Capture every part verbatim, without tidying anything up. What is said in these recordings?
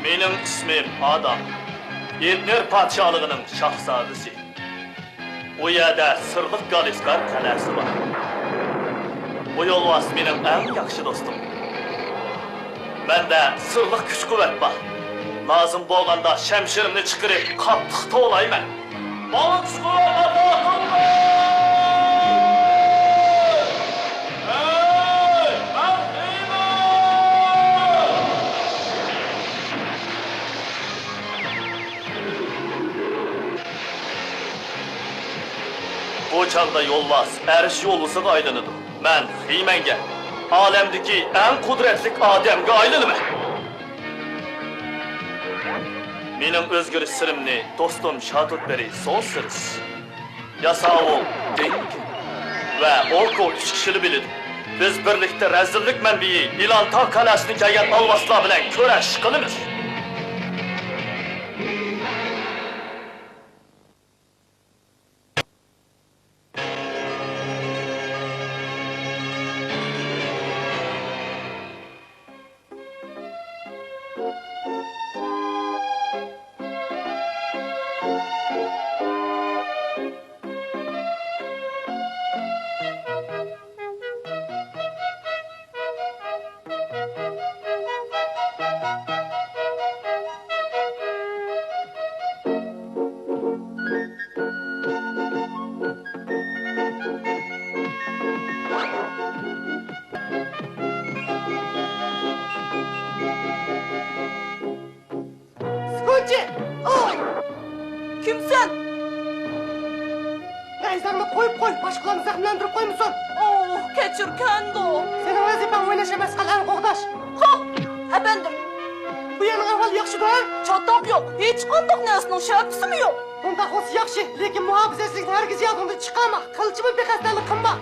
مېنىڭ ئىسمىم ئادام. ئېدنېر پادىشاھلىقىنىڭ شاھزادىسى. ئۇ يەردە سىرلىق گالىسكار قەلئەسى بار. بۇ يولۋاس مېنىڭ ئەڭ ياخشى دوستۇم. مەندە سىرلىق كۈچ-قۇۋۋەت بار. لازىم بولغاندا شەمشىرىمنى چىقىرىپ قاتتىق توۋلايمەن. ماڭا كۈچ-قۇۋۋەت ئاتا قىلدى! ھەي، مەن خېمەن! بۇ چاغدا يولۋاس ئەرش يولۋىسىغا ئايلىنىدۇ. مەن خېمەنگە، ئالەمدىكى ئەڭ قۇدرەتلىك ئادەمگە ئايلىنىمەن. مېنىڭ ئۆزگىرىش سىرىمنى دوستۇم شاتۇتبېرى سونسېرس، ياساۋۇل دېنكىن ۋە ئوكو ئۈچ كىشىلا بىلىدۇ. بىز بىرلىكتە رەزىللىك مەنبىيى ئىلانتا قەلئەسىدىن كەلگەن ئالۋاستىلار بىلەن كۈرەش قىلىمىز. سكوتچى! ئاھ! كىمسەن؟ نەيزەڭنى قويۇپ قوي، باشقىلارنى زەخىملەندۈرۈپ قويمىسۇن. ئوھ، كەچۈر، كەندو. سېنىڭ ۋەزىپەڭ ئويناش ئەمەس، قەلئەنى قوغداش. ھوپ، ئەپەندىم. بۇ يەرنىڭ ئەھۋالى ياخشىدۇ، ھە؟ چاتاق يوق، ھېچقانداق نەرسىنىڭ شەپىسىمۇ يوق. ئۇنداق بولسا ياخشى، لېكىن مۇھاپىزەتچىلىكنى ھەرگىز يادىڭدىن چىقارما، قىلچىمۇ بىخەستەلىك قىلما.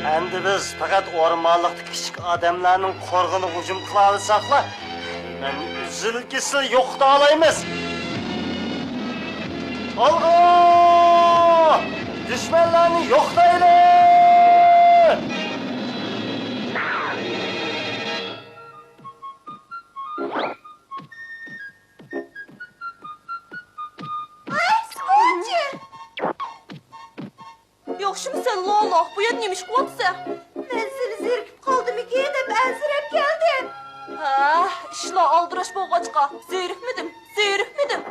ئەمدى بىز پەقەت ئورمانلىقتىكى كىچىك ئادەملەرنىڭ قورغىنىغا ھۇجۇم قىلاۋېرساقلا، ئۈزۈل-كېسىل يوقىتالايمىز. ئالغا! دۈشمەنلەرنى يوقىتايلى! ياخشىمۇ سەن، لالا؟ بۇ يەردە نېمە ئىش قىلىۋاتىسەن؟ مەن سېنى زېرىكىپ قالدىمىكىن دەپ ئەنسىرەپ كەلدىم. ھە، ئىشلار ئالدىراش بولغاچقا، زېرىكمىدىم، زېرىكمىدىم.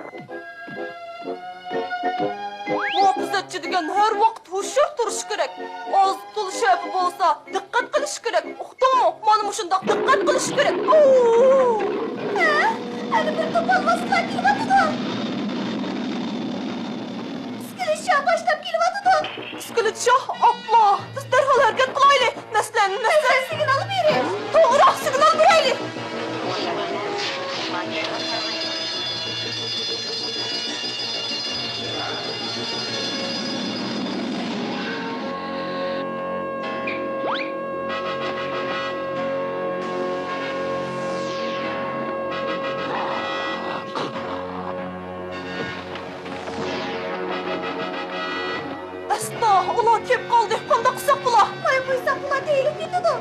مۇھاپىزەتچى دېگەن ھەر ۋاقىت ھوشيار تۇرۇشى كېرەك. ئاز-تولا شەپە بولسا، دىققەت قىلىشى كېرەك. ئۇقتۇڭمۇ؟ مانا مۇشۇنداق دىققەت قىلىشى كېرەك. ئوۋ! ھە؟ ئەنە بىر توپ ئالۋاستىلار كېلىۋاتىدۇ. ئىسكىلىت شاھ باشلاپ كېلىۋاتىدۇ. ئىسكىلىت شاھ، ئاپلا! بىز دەرھال ھەرىكەت قىلايلى. مەسىلەن، مەسىلەن، سىگنال بېرىش. توغرا، سىگنال بېرەيلى. ئەستا، ئۇلار كېلىپ قالدى. قانداق قىلساق بولا؟ قويۇپ قويساق، ئۇلار تېيىلىپ كېتىدۇ.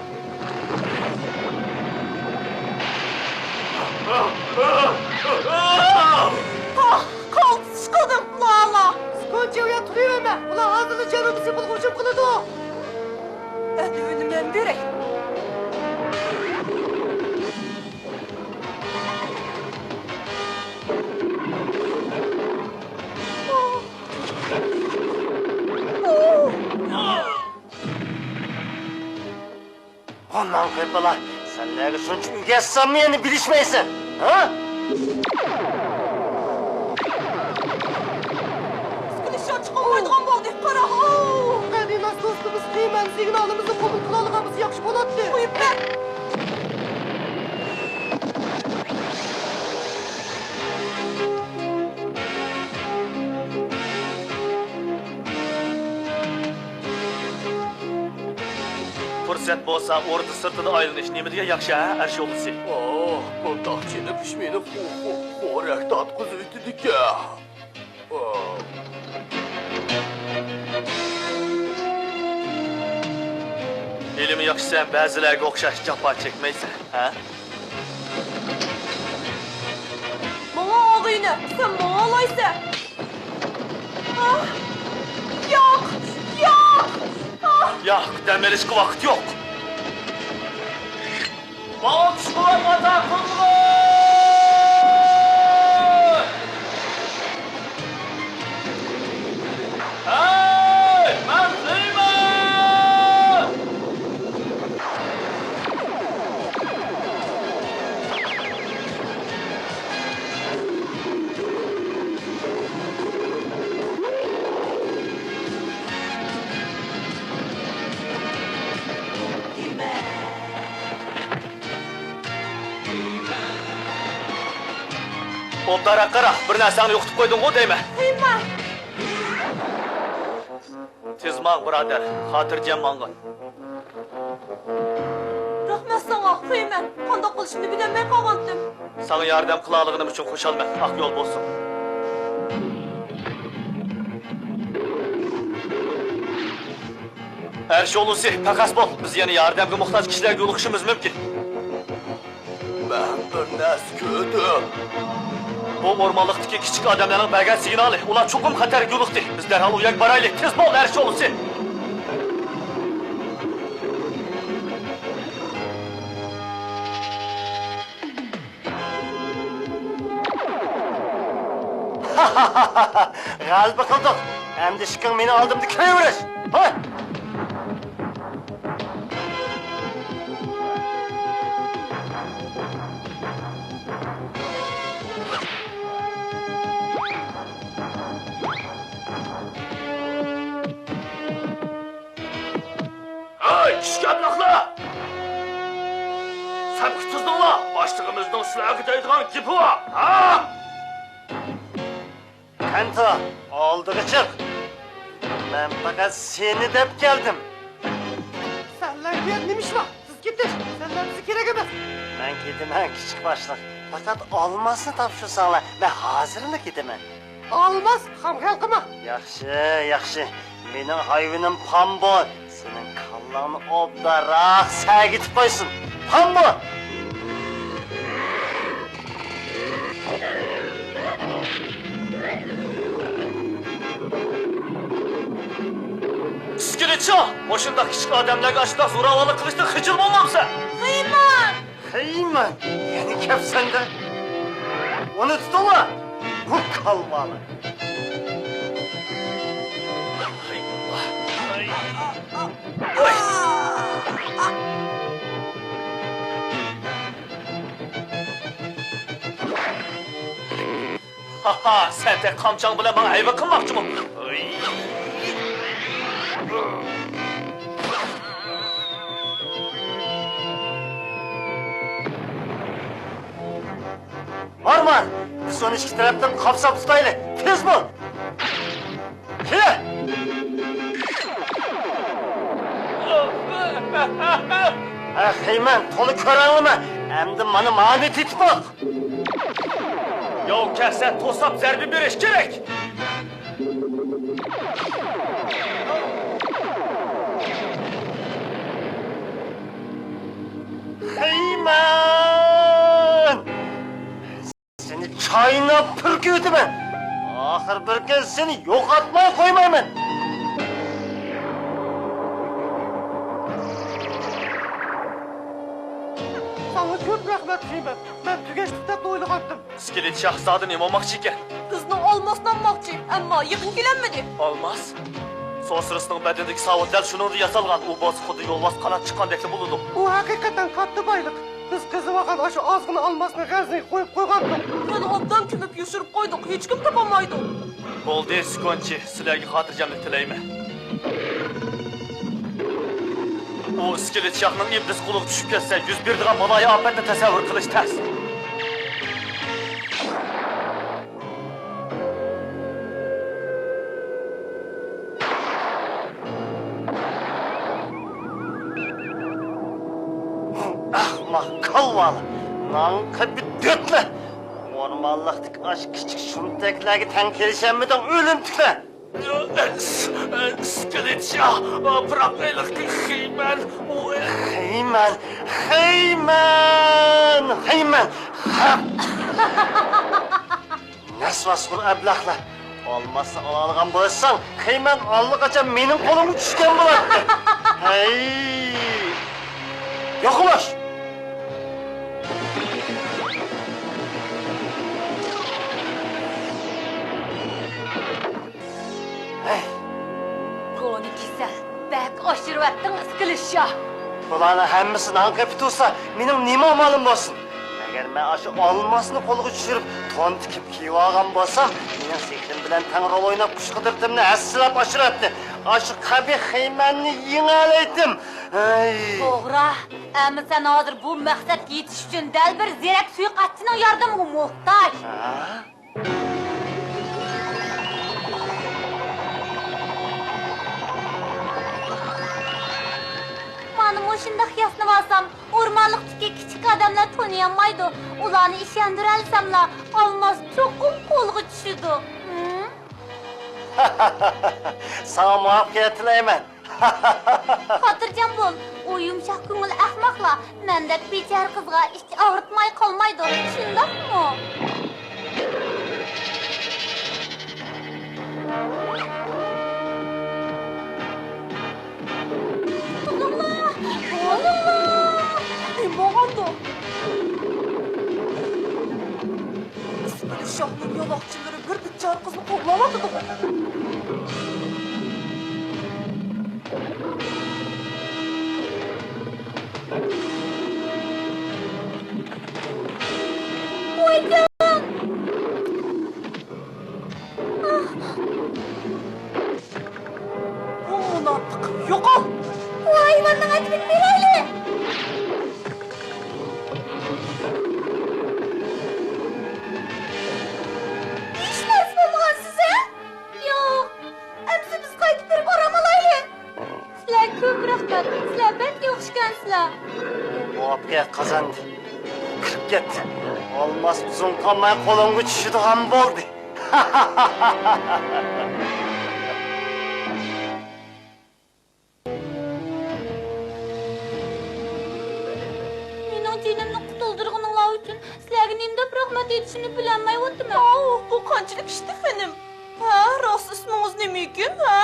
قا-، قالتىس قىلدىم، لالا. سكونچى، ئۇ يەردە تۇرۇۋەرمە. ئۇلار ھازىرلا جەنۇبىي سېپىلغا ھۇجۇم قىلىدۇ. ئەدىۋىنى مەن بېرەي. ئاناڭ قېپىلا، سەن نەگە شۇنچە ئۆگەتسەممۇ يەنە بىلىشمەيسەن، ھە؟ ئىسكىلىت شاھ چىقالمايدىغان بولدى، قارا، ھو! قەدىناس دوستىمىز خېمەن سىگنالىمىزنى قوبۇل قىلالىغان بولسا ياخشى بولاتتى. قويۇپ بەر! پۇرسەت بولسا ئوردا سىرتىدا ئايلىنىش نېمە دېگەن ياخشى ھە، ئەرش يولۋىسى؟ ئوھ، بۇنداق چېنىقىش مېنى خو-، خو-، خورەك تارتقۇزۇۋېتىدىكەن. ئوھ. ھېلىمۇ ياخشى سەن بەزىلەرگە ئوخشاش جاپا چەكمەيسەن، ھە؟ ماڭا ئاغىنە، سەن ماڭالايسەن. ئاھ! ياق! ياق! ئاھ! ياق، دەم ئېلىشقا ۋاقىت يوق. ماڭا كۈچ-قۇۋۋەت ئاتا قىلغىن! ھەي، مەن سۆيىمەن! ئوبدانراق قارا، بىر نەرسەڭنى يوقىتىپ قويدۇڭغۇ دەيمەن. خېيمەن! تېز ماڭ، بۇرادەر، خاتىرجەم ماڭغىن. رەھمەت ساڭا، خېيمەن. قانداق قىلىشىمنى بىلەلمەي قالغانتىم. ساڭا ياردەم قىلالىغىنىم ئۈچۈن خۇشالمەن. ئاق يول بولسۇن. ئەرش ئۇلۇسى، پەخەس بول. بىز يەنە ياردەمگە موھتاج كىشىلەرگە يولۇقۇشىمىز مۇمكىن. مەن بىر نەرسە كۆردۈم. بۇ ئورمانلىقتىكى كىچىك ئادەملەرنىڭ بەرگەن سىگنالى. ئۇلار چوقۇم خەتەرگە يولۇقتى. بىز دەرھال ئۇ يەرگە بارايلى. تېز بول، ئەرش ئۇلۇسى! غەلىبە قىلدۇق. ئەمدى ئىشىكىڭ مېنىڭ ئالدىمدا كىرىۋېرىش. ھوي! ھەي، كىچىك ئەبلەخلەر! سەپكە تىزىلىڭلار! باشلىقىمىزنىڭ سىلەرگە دەيدىغان گېپى بار! ھا! كەنتو، ئالدىغا چىق! مەن پەقەت سېنى دەپ كەلدىم. سەنلەرگە نېمە ئىش بار؟ سىز كېتىڭ! سەنلەر بىزگە كېرەك ئەمەس! مەن كېتىمەن، كىچىك باشلىق. پەقەت ئالماسنى تاپشۇرساڭلار، مەن ھازىرلا كېتىمەن. ئالماس، خام خىيال قىلما. ياخشى، ياخشى. مېنىڭ ھايۋىنىم پامبون. سېنىڭ كاللاڭنى ئوبدانراق سەگىتىپ قويسۇن. پامبون! ئىسكىلىتچا، مۇشۇنداق كىچىك ئادەملەرگە ئاشۇنداق زوراۋانلىق قىلىشتىن خىجىل بولمامسەن؟ خېيمەن! خېيمەن، يەنە كەپسەندە. ئۇنى تۇتۇڭلار، بۇ كالۋالار. ھاھا، سەن تېخى قامچاڭ بىلەن ماڭا ھەيۋە قىلماقچىمۇ؟ مار، مار! بىز ئۇنى ئىككى تەرەپتىن قاپساپ تۇتايلى! تېز بول! كېلە! ھە، خېيمەن، تولا كۆرەڭلىمە! ئەمدى مانا مانى تېتىپ باق! ياۋ كەلسە توساپ زەربە بېرىش كېرەك! خېيمەن! سېنى چايناپ پۈركۈۋېتىمەن! ئاخىر بىر كۈن سېنى يوقاتماي قويمايمەن! ساڭا كۆپ رەھمەت، خېيمەن. مەن تۈگەشتۇق دەپلا ئويلىغانتىم. ئىسكىلىت شاھزادە نېمە بولماقچى ئىكەن؟ قىزنىڭ ئالماسنى ئالماقچى، ئەمما يېقىن كېلەلمىدى. ئالماس؟ سوسرىسنىڭ بەدىنىدىكى ساۋۇت دەل شۇنىڭدىن ياسالغان. ئۇ بولسا خۇددى يولۋاس قانات چىققاندەكلا بولىدۇ. ئۇ ھەقىقەتەن كاتتا بايلىق. بىز قېزىۋالغان ئاشۇ ئازغىنە ئالماسنى غەزنىگە قويۇپ قويغانتۇق. خېلى ئوبدان كۆمۈپ يوشۇرۇپ قويدۇق، ھېچكىم تاپالمايدۇ. بولدى، سۈكۈنچى، سىلەرگە خاتىرجەملىك تىلەيمەن. ئۇ ئىسكىلىت شاھنىڭ ئىبلىس قولىغا چۈشۈپ كەتسە، يۈز بېرىدىغان بالايىئاپەتنى تەسەۋۋۇر قىلىش تەس. ئەخمەق كالۋالار، نانغا بىر دۆتلە! ئورمانلىقتىكى ئاشۇ كىچىك شۇمتەكلەرگە تەڭ كېلىشەلمىدىڭ، ئۆلۈمتۈكلەر! ئىسكىلىت شاھ، بىراق ھېلىقى خېيمەن، ئۇ خېيمەن، خېيمەن، خېيمەن. نەسۋاسخور ئەبلەخلەر، ئالماسنى ئالالىغان بولساڭ، خېيمەن ئاللىقاچان مېنىڭ قولۇمغا چۈشكەن بولاتتى. ھەي! يوقىلاش! ھەي! كونا كېسەل، بەك ئاشۇرۇۋەتتىڭ ئىسكىلىت شاھ. بۇلارنىڭ ھەممىسى نان قېپى تۇرسا، مېنىڭ نېمە ئامالىم بولسۇن؟ ئەگەر مەن ئاشۇ ئالماسنى قولغا چۈشۈرۈپ، تون تىكىپ كىيىۋالغان بولسام، مېنىڭ سېھرىم بىلەن تەڭ رول ئويناپ، كۈچ قۇدرىتىمنى ھەسسىلەپ ئاشۇراتتى. ئاشۇ قەبىھ خېيمەننى يېڭەلەيتتىم. ھەي! توغرا. ئەمما سەن ھازىر بۇ مەقسەتكە يېتىش ئۈچۈن دەل بىر زېرەك سۇيىقەستچىنىڭ ياردىمىگە موھتاج. ھە؟ مانا مۇشۇنداق ياسىنىۋالسام، ئورمانلىقتىكى كىچىك ئادەملەر تونۇيالمايدۇ. ئۇلارنى ئىشەندۈرەلىسەملا، ئالماس چوقۇم قولغا چۈشىدۇ. ھىم؟ ساڭا مۇۋەپپەقىيەت تىلەيمەن. خاتىرجەم بول، ئۇ يۇمشاق كۆڭۈل ئەخمەقلا مەندەك بىچارە قىزغا ئىچ ئاغرىتماي قالمايدۇ، شۇنداقمۇ؟ تۇرۇڭلار! تۇرۇڭلار! نېمە بولغاندۇ؟ ئىسكىلىت شاھنىڭ يالاقچىلىرى بىر بىچارە قىزنى قوغلاۋاتىدىغۇ. ۋايجان! بۇ مۇناپىق، يوقال! بۇ ھايۋاننىڭ ئەدىپىنى بېرەيلى! ھېچ نەرسە بولمىغانسىز، ھە؟ ياق. ئەمسە بىز قايتىپ بېرىپ ئارام ئالايلى. سىلەرگە كۆپ رەھمەت. سىلەر بەك ياخشىكەنسىلەر. مۇۋەپپەقىيەت قازاندى. كىرىپ كەتتى. ئالماس ئۇزۇن قالماي قولۇمغا چۈشىدىغان بولدى. مېنىڭ جېنىمنى قۇتۇلدۇرغىنىڭلار ئۈچۈن سىلەرگە نېمە دەپ رەھمەت ئېيتىشىمنى بىلەلمەيۋاتىمەن. ئاۋۇ، بۇ قانچىلىك ئىشتى خېنىم؟ ھە، راست ئىسمىڭىز نېمىكىن، ھە؟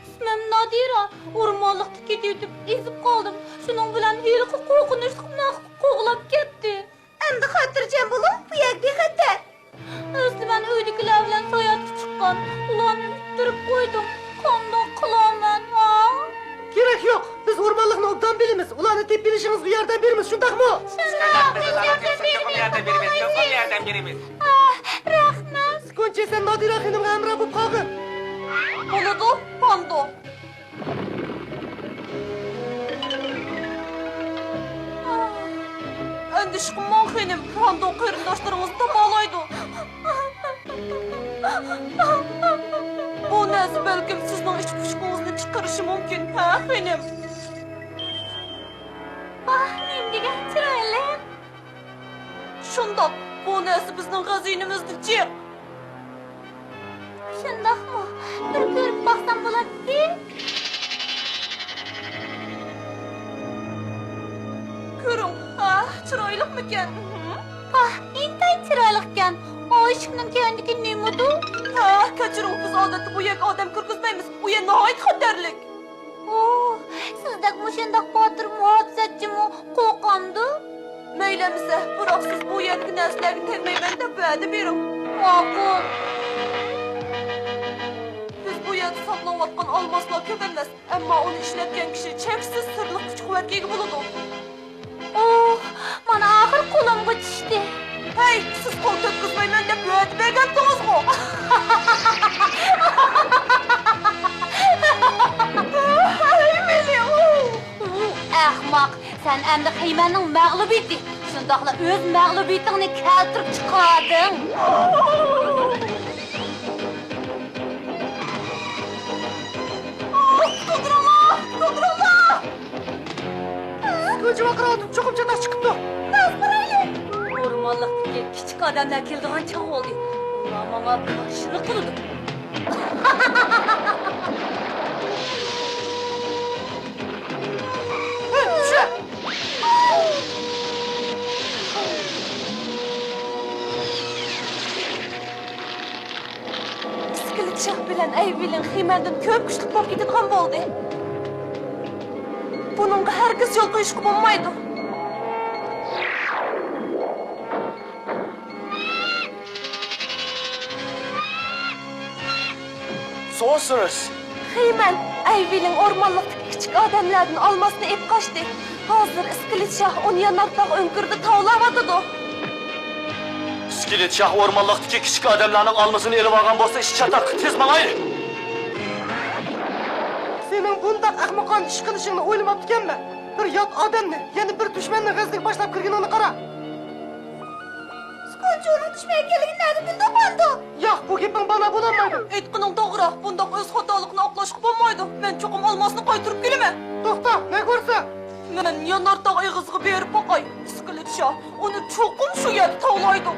ئىسمىم نادىرە. ئورمانلىقتا كېتىۋېتىپ ئېزىپ قالدىم. شۇنىڭ بىلەن ھېلىقى قورقۇنچلۇق مەخلۇق قوغلاپ كەتتى. ئەمدى خاتىرجەم بولۇڭ، بۇ يەر بىخەتەر. ئەسلى مەن ئۆيدىكىلەر بىلەن ساياھەتكە چىققان، ئۇلارنى ئۈتتۈرۈپ قويدۇم. قانداق قىلارمەن، ھا؟ كېرەك يوق، بىز ئورمانلىقنى ئوبدان بىلىمىز، ئۇلارنى تېپىۋېلىشىڭىزغا ياردەم بېرىمىز، شۇنداقمۇ؟ شۇنداق، بىز ياردەم بېرىمىز، چوقۇم ياردەم بېرىمىز، چوقۇم ياردەم بېرىمىز. ئاھ، رەھمەت. كونچى، سەن نادىرە خېنىمغا ھەمراھ بولۇپ قالغىن. بولىدۇ، پاندو. ئەندىشە قىلماڭ، خېنىم، پاندو قېرىنداشلىرىڭىزنى تاپالايدۇ. بۇ نەرسە بەلكىم سىزنىڭ ئىچ پۇشۇقىڭىزنى چىقىرىشى مۇمكىن، ھە، خېنىم؟ ۋاھ، نېمە دېگەن چىرايلىق! شۇنداق، بۇ نەرسە بىزنىڭ خەزىنىمىزدە جىق. شۇنداقمۇ؟ بىر كۆرۈپ باقسام بولاتتى. كۆرۈڭ، ھا، چىرايلىقمىكەن؟ ھا، ئىنتايىن چىرايلىقكەن. ئا ئىشىكنىڭ كەينىدىكى نېمىدۇ؟ ھا، كەچۈرۈڭ، بىز ئادەتتە بۇ يەرگە ئادەم كىرگۈزمەيمىز. ئۇ يەر ناھايىتى خەتەرلىك. ئوھ، سىزدەك مۇشۇنداق باتۇر مۇھاپىزەتچىمۇ قورقامدۇ؟ مەيلى ئەمىسە، بىراق سىز بۇ يەردىكى نەرسىلەرگە تەگمەيمەن دەپ ۋەدە بېرىڭ. ماقۇل. بىز بۇ يەردە ساقلاۋاتقان ئالماسلار كۆپ ئەمەس، ئەمما ئۇنى ئىشلەتكەن كىشى چەكسىز سىرلىق كۈچ-قۇۋۋەتكە ئىگە بولىدۇ. ئوھ، مانا ئاخىر قولۇمغا چۈشتى. ھەي، سىز قول تۆككۈزمەيمەن دەپ ۋەدە بەرگەنتىڭىزغۇ؟ ھەي، مېنى، ئۇ! ئەخمەق، سەن ئەمدى خېيمەننىڭ مەغلۇبىيىتى، شۇنداقلا ئۆز مەغلۇبىيىتىڭنى كەلتۈرۈپ چىقاردىڭ. قۇتۇلدۇرۇڭلار! قۇتۇلدۇرۇڭلار! كوچا ۋارقىراۋاتىدۇ، چوقۇم چاتاق چىقىپتۇ. ئورمانلىقتىكى كىچىك ئادەملەر كېلىدىغان چاغ بولدى. ئۇلار ماڭا باشچىلىق قىلىدۇ. ئىسكىلىت شاھ بىلەن ئەيۋىلىڭ خىمەندىن كۆپ كۈچلۈك بولۇپ كېتىدىغان بولدى. بۇنىڭغا ھەرگىز يول قويۇشقا بولمايدۇ. سورسېرېس! خىمەن، ئەيۋىلىڭ ئورمانلىقتىكى كىچىك ئادەملەردىن ئالماسنى ئېلىپ قاچتى. ھازىر ئىسكىلىت شاھ ئۇنى يانارتاغ ئۆڭكۈرىدە تاۋلاۋاتىدۇ. ئىسكىلىت شاھ ئورمانلىقتىكى كىچىك ئادەملەرنىڭ ئالمىسىنى ئېلىۋالغان بولسا، ئىش چاتاق، تېز ماڭايلى! سېنىڭ بۇنداق ئەخمىقانە ئىش قىلىشىڭنى ئويلىماپتىكەنمەن. بىر يات ئادەمنى، يەنە بىر دۈشمەننىڭ غەزىپىگە باشلاپ كىرگىنىڭنى قارا. سكونچى ئۇنىڭ دۈشمەن ئىكەنلىكىنى نەدىن بىلدى، قاندو؟ ياق، بۇ گېپىڭ بالا بولالمايدۇ. ئېيتقىنىڭ توغرا، بۇنداق ئۆز خاتالىقىنى ئاقلاشقا بولمايدۇ. مەن چوقۇم ئالماسنى قايتۇرۇپ كېلىمەن. توختا، نەگە بارىسەن؟ مەن يانارتاغ ئېغىزىغا بېرىپ باقاي. ئىسكىلىت شاھ ئۇنى چوقۇم شۇ يەردە تاۋلايدۇ.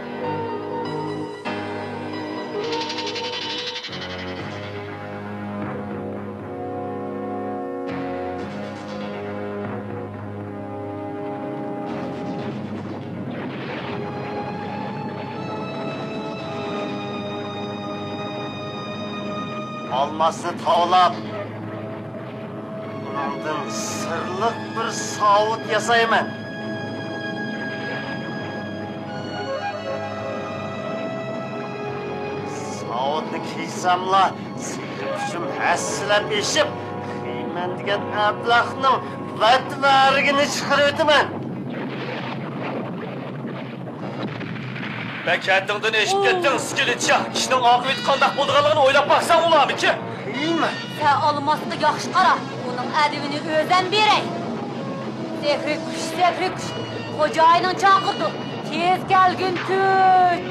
ئالماسنى تاۋلاپ، ئۇنىڭدىن سىرلىق بىر ساۋۇت ياسايمەن. ساۋۇتنى كىيسەملا، سېھرىي كۈچۈم ھەسسىلەپ ئېشىپ، خىمەن دېگەن ئەبلەخنىڭ ۋەتۋەرىكىنى چىقىرىۋېتىمەن. بەك ھەددىڭدىن ئېشىپ كەتتىڭ، ئىسكىلىت شاھ. ئىشنىڭ ئاقىۋىتى قانداق بولىدىغانلىقىنى ئويلاپ باقساڭ بولامىكىن؟ نېمە؟ سەن ئالماسقا ياخشى قارا، ئۇنىڭ ئەدىپىنى ئۆزۈم بېرەي. سېھرىي كۈچ، سېھرىي كۈچ، خوجايىنىڭ چاقىرىدۇ، تېز كەلگىن كۈچ.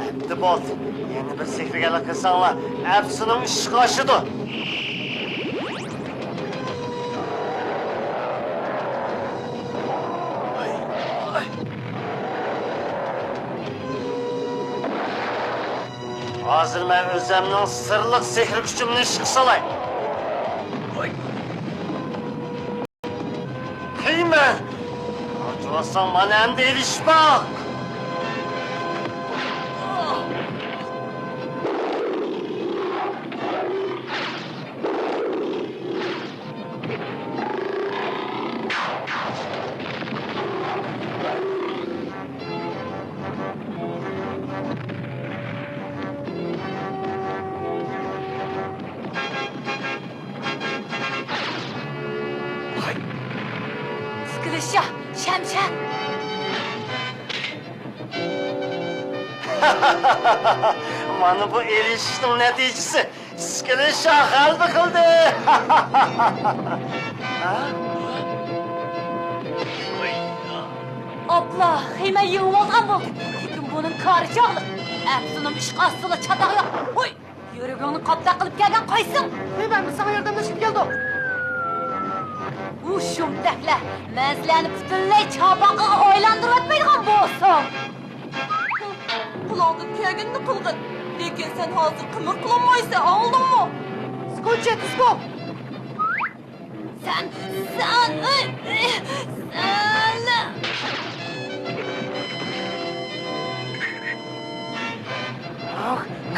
ئەمدى بولدى. يەنە بىر سېھىرگەرلىك قىلساڭلار، ئەپسۇنۇم ئىشقا ئاشىدۇ. ھازىر مەن ئۆزۈمنىڭ سىرلىق سېھىر كۈچۈمنى ئىشقا سالاي. تەگمە! قاچىۋاتساڭ، مانا ئەمدى ئېلىشىپ باق! ئىسكىلىت شاھ، شەمشەر! مانا بۇ ئېلىشىشنىڭ نەتىجىسى. ئىسكىلىت شاھ غەلىبە قىلدى. ئاپلا، خىمەن يېڭىۋالغان بولدى. لېكىن بۇنىڭ كارى چاغلىق. ئەپسۇنۇم، ئىشقا ئاشسىلا چاتاق يوق. ھوي! يۈرىكىڭنى قاپتاق قىلىپ كەلگەن قايسىڭ؟ خىمەن، بىز ساڭا ياردەملەشكە كەلدۇق. ئۇ شۇمتەكلەر، مەن سىلەرنى پۈتۈنلەي چاپاقىغا ئايلاندۇرۇۋەتمەيدىغان بولسام. قۇلاقتىن كەلگىنىنى قىلغىن. لېكىن سەن ھازىر قىمىر قىلالمايسەن، ئاڭلىدىڭمۇ؟ سكوچى، تۇسكو! سەن، سەن، سەن.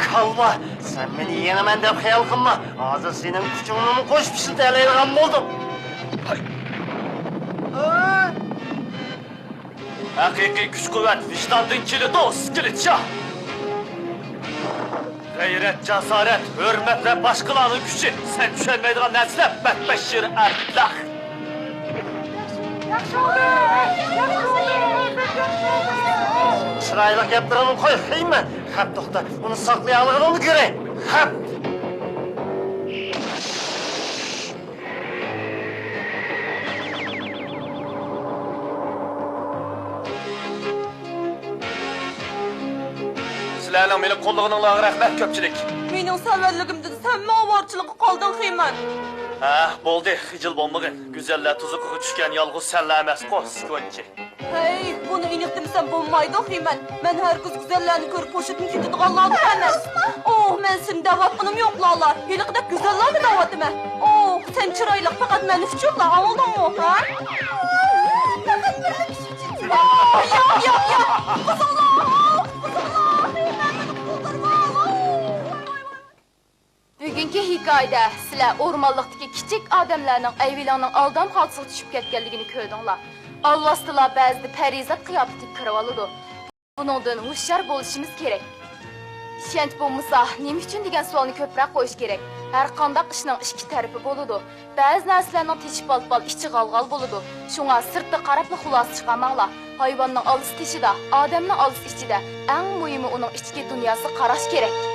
كاللا، سەن مېنى يېڭىمەن دەپ خىيال قىلما. ھازىر سېنىڭ كۈچۈڭنىمۇ قوشۇپ ئىشلىتەلەيدىغان بولدۇم. ھەقىقىي كۈچ-قۇۋۋەت ۋىجداندىن كېلىدۇ، ئىسكىلىت شاھ! غەيرەت، جاسارەت، ھۆرمەت ۋە باشقىلارنىڭ كۈچى، سەن چۈشەنمەيدىغان نەرسىلەر، بەتبەشىر ئەبلەخ! چىرايلىق گەپلىرىڭنى قوي، خىمەن! خەپ، توختا، ئۇنى ساقلىيالىغىنىڭنى كۆرەي! خەپ! سىلەرنىڭ مېنى قوللىغىنىڭلارغا رەھمەت كۆپچىلىك. مېنىڭ سەۋەنلىكىمدىن سەنمۇ ئاۋارىچىلىككە قالدىڭ خېمەن. ھە، بولدى، خىجىل بولمىغىن. گۈزەللەر تۇزىقىغا چۈشكەن يالغۇز سەنلا ئەمەسقۇ، سكونچى. ھەي، بۇنى ئېنىق دېمىسەم بولمايدۇ خېمەن. مەن ھەرگىز گۈزەللەرنى كۆرۈپ ھوشىدىن كېتىدىغانلاردىن ئەمەس. ئوھ، مەن سېنى دەۋاتقىنىم يوق، لالا. ھېلىقىدەك گۈزەللەرنى دەۋاتىمەن. ئوھ، سەن چىرايلىق پەقەت مەن ئۈچۈنلا، ئاڭلىدىڭمۇ، ھە؟ پەقەت بىرلا كىشى ئۈچۈن. ئوھ، ياق، ياق، ياق. قىزىڭلار، ئوھ، قىزىڭلار. مەن بۇنى قىلدۇرماڭ. ئوھ، ۋاي، ۋاي، ۋاي. بۈگۈنكى ھېكايىدە سىلەر ئورمانلىقتىكى كىچىك ئادەملەرنىڭ ئەيۋىلىڭنىڭ ئالدام خالتىسىغا چۈشۈپ كەتكەنلىكىنى كۆردۈڭلار. ئالۋاستىلار بەزىدە پەرىزات قىياپىتىگە كىرىۋالىدۇ. بۇنىڭدىن ھوشيار بولۇشىمىز كېرەك. ئىشەنچ بولمىسا، نېمە ئۈچۈن دېگەن سوئالنى كۆپرەك قويۇش كېرەك. ھەر قانداق ئىشنىڭ ئىككى تەرىپى بولىدۇ. بەزى نەرسىلەرنىڭ تېشى پال-پال، ئىچى غال-غال بولىدۇ. شۇڭا سىرتقا قاراپلا خۇلاسە چىقارماڭلار. ھايۋاننىڭ ئالىسى تېشىدا، ئادەمنىڭ ئالىسى ئىچىدە. ئەڭ مۇھىمى ئۇنىڭ ئىچكى دۇنياسىغا قاراش كېرەك.